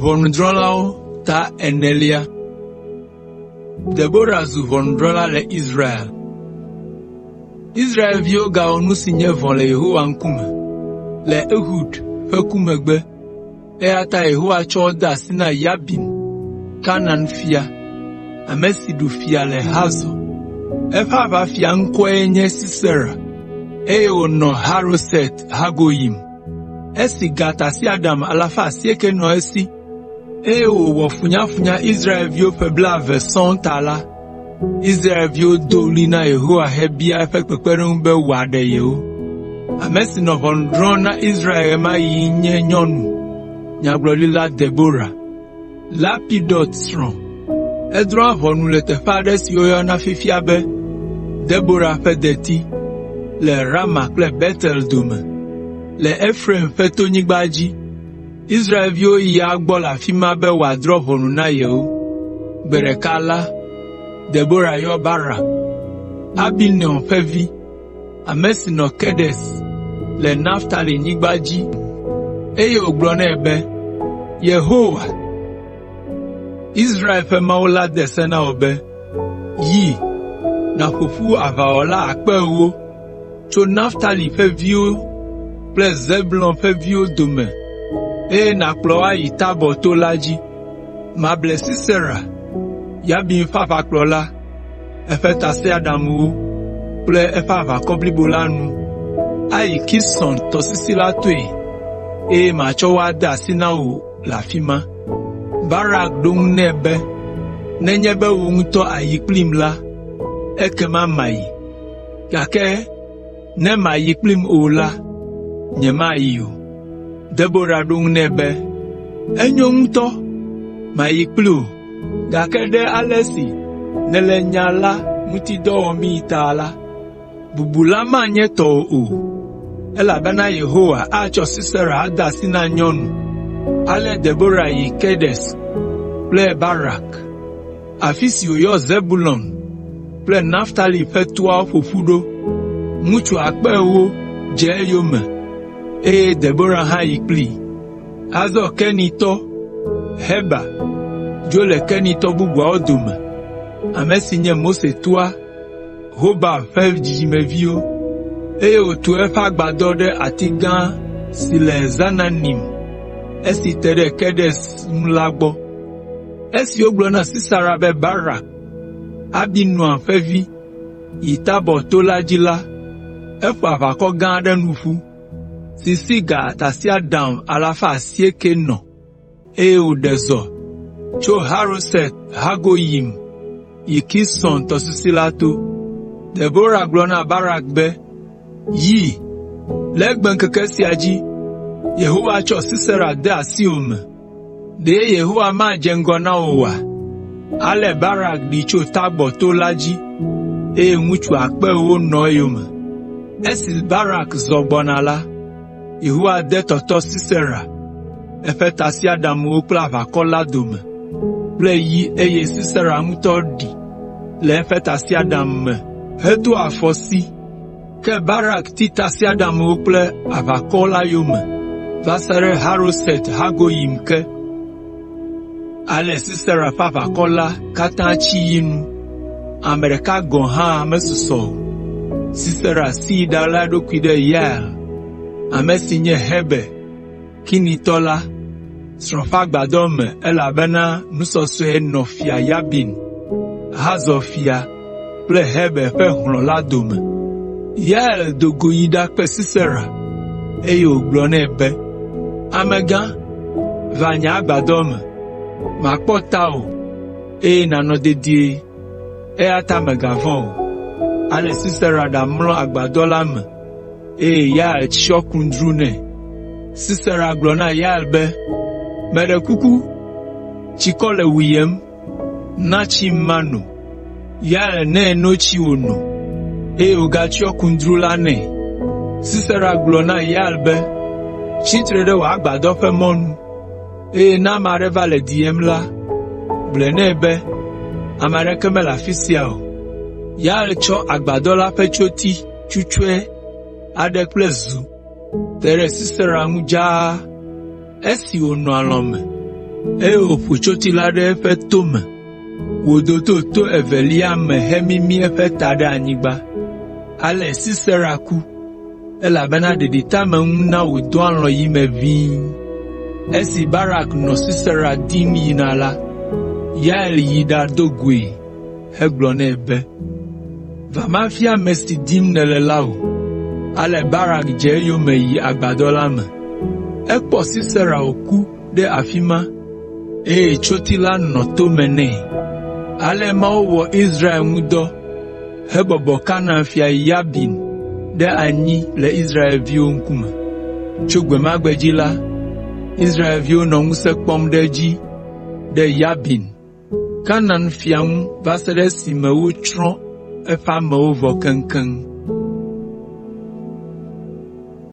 Ʋɔnudrɔ̃lawo ta enelia. Debora zu ʋɔnudrɔ̃la le Israel. Israelviwo gawɔ nu si nye vɔ̃ le Yehowa ŋkume le Ehud ƒe ku megbe, eya ta Yehowa tsɔ wo de asi na Yabin, Kanaan fia, ame si ɖu fia le Hazor. Eƒe aʋafia ŋkɔe nye Sisera, eye wònɔ Haroset Hagoyim. Esi ga tasiaɖam alafa asiekɛ nɔ esi, eye wòwɔ funyafunya Israelviwo ƒe blaeve sɔŋ ta la, Israelviwo do ɣli na Yehowa hebia eƒe kpekpeɖeŋu be wòaɖe yewo. Ame si nɔ ʋɔnu drɔ̃m na Israel ɣe ma ɣi nye nyɔnu, Nyagblɔɖila Debora, Lapidot srɔ̃. Edrɔ̃a ʋɔnu le teƒe aɖe si woyɔna fifia be Debora ƒe Deti le Rama kple Betel dome, le Efraim ƒe tonyigba dzi. Israelviwo yia egbɔ le afi ma be wòadrɔ̃ ʋɔnu na yewo. Gbe ɖeka la, Debora yɔ Barak, Abinoam ƒe vi, ame si nɔ Kedes le Naftalinyigba dzi, eye wògblɔ nɛ be, “Yehowa, Israel ƒe Mawu la de se na wò be, ‘Yi, nàƒo ƒu aʋawɔla akpe ewo tso Naftali ƒe viwo kple Zebulon ƒe viwo dome eye nàkplɔ wo ayi Tabɔr to la dzi. Mable Sisera, Yabin ƒe aʋakplɔla, eƒe tasiaɖamwo kple eƒe aʋakɔ blibo la nu ayi Kison tɔsisi la toe, eye matsɔ wo ade asi na wò le afi ma.’ ” Barak ɖo eŋu nɛ be, “Nenye be wò ŋutɔ àyi kplim la, ekema mayi, gake ne màyi kplim o la, nyemayi o.” Debora ɖo eŋu nɛ be, “Enyo ŋutɔ, mayi kpli wò, gake ɖe ale si nèle nya la ŋuti dɔ wɔmii ta la, bubu la manye tɔwò o, elabena Yehowa atsɔ Sisera ade asi na nyɔnu.” Ale Debora yi Kedes kple Barak, afi si wòyɔ Zebulon kple Naftali ƒe toawo ƒo ƒu ɖo. Ŋutsu akpe ewo dze eyome, eye Debora hã yi kplii. Azɔ Kenitɔ, Heber, dzo le Kenitɔ bubuawo dome, ame si nye Mose toa, Hobab ƒe dzidzimeviwo, eye wòtu eƒe agbadɔ ɖe ati gã si le Zananim esi te ɖe Kedes ŋu la gbɔ. Esi wogblɔ na Sisera be Barak, Abinoam ƒe vi, yi Tabɔr to la dzi la, eƒo aʋakɔ gã aɖe nu ƒu, si si ga tasiaɖam alafa asiekɛ nɔ, eye wòɖe zɔ tso Haroset Hagoyim yi Kison tɔsisi la to. Debora gblɔ na Barak be, “Yi, le egbeŋkeke sia dzi, Yehowa tsɔ Sisera de asiwò me. Ɖe Yehowa madze ŋgɔ na wò oa?” Ale Barak ɖi tso Tabɔr to la dzi, eye ŋutsu akpe ewo nɔ eyome. Esi Barak zɔ gbɔna la, Yehowa de tɔtɔ Sisera, eƒe tasiaɖamwo kple aʋakɔ la dome kple yi eye Sisera ŋutɔ ɖi le eƒe tasiaɖam me heto afɔ si. Ke Barak ti tasiaɖamwo kple aʋakɔ la yome va se ɖe Haroset Hagoyim ke. Ale Sisera ƒe aʋakɔ la katã tsi yi nu, ame ɖeka gɔ̃ hã mesusɔ o. Sisera si yi ɖaɣla eɖokui ɖe Yael, ame si nye Heber, Kinitɔ la, srɔ̃ ƒe agbadɔ me elabena nusɔsɔe nɔ Fia Yabin, Hazor fia kple Heber ƒe hlɔ̃ la dome. Yael do go yi ɖakpe Sisera, eye wògblɔ nɛ be, “Amegã, va nye agbadɔ me, makpɔ tawò, eye nànɔ dedie, eya ta mègavɔ̃ o.” Ale Sisera ɖamlɔ agbadɔ la me, eye Yael tsyɔ kundru nɛ. Sisera gblɔ na Yael be, “Meɖe kuku, tsikɔ le wuyem, na tsim mano.” Yael nɛ notsi wòno, eye wògatsyɔ kundru la nɛ. Sisera gblɔ na Yael be, “Tsi tre ɖe wò agbadɔ ƒe mɔnu, eye ne ame aɖe va le diyem la, gblɔe nɛ be, ‘Ame aɖeke mele afi sia o.’ ” Yael tsɔ agbadɔ la ƒe tsyoti tsutsɔe aɖe kple zu te ɖe Sisera ŋu dzaa esi wònɔ alɔ̃ me. eye wòƒo tsyoti la ɖe eƒe tome wòdo to to evelia me hemimi eƒe ta ɖe anyigba. Ale Sisera ku, elabena ɖeɖiteameŋu na wòdɔ alɔ̃ yi me ʋĩi. Esi Barak nɔ Sisera dim yina la, Yael yi ɖado goe hegblɔ nɛ be, “Va mafia ame si dim nèle la wò.” Ale Barak dze eyome yi agbadɔ la me. Ekpɔ Sisera wòku ɖe afi ma, eye tsyoti la nɔ tome nɛ. Ale Mawu wɔ Israel ŋu dɔ hebɔbɔ Kanaan fia Yabin ɖe anyi le Israelviwo ŋkume. Tso gbe ma gbe dzi la, Israelviwo nɔ ŋusẽ kpɔm ɖe edzi ɖe Yabin, Kanaan fia ŋu va se ɖe esime wotsrɔ̃ eƒe amewo vɔ keŋkeŋ.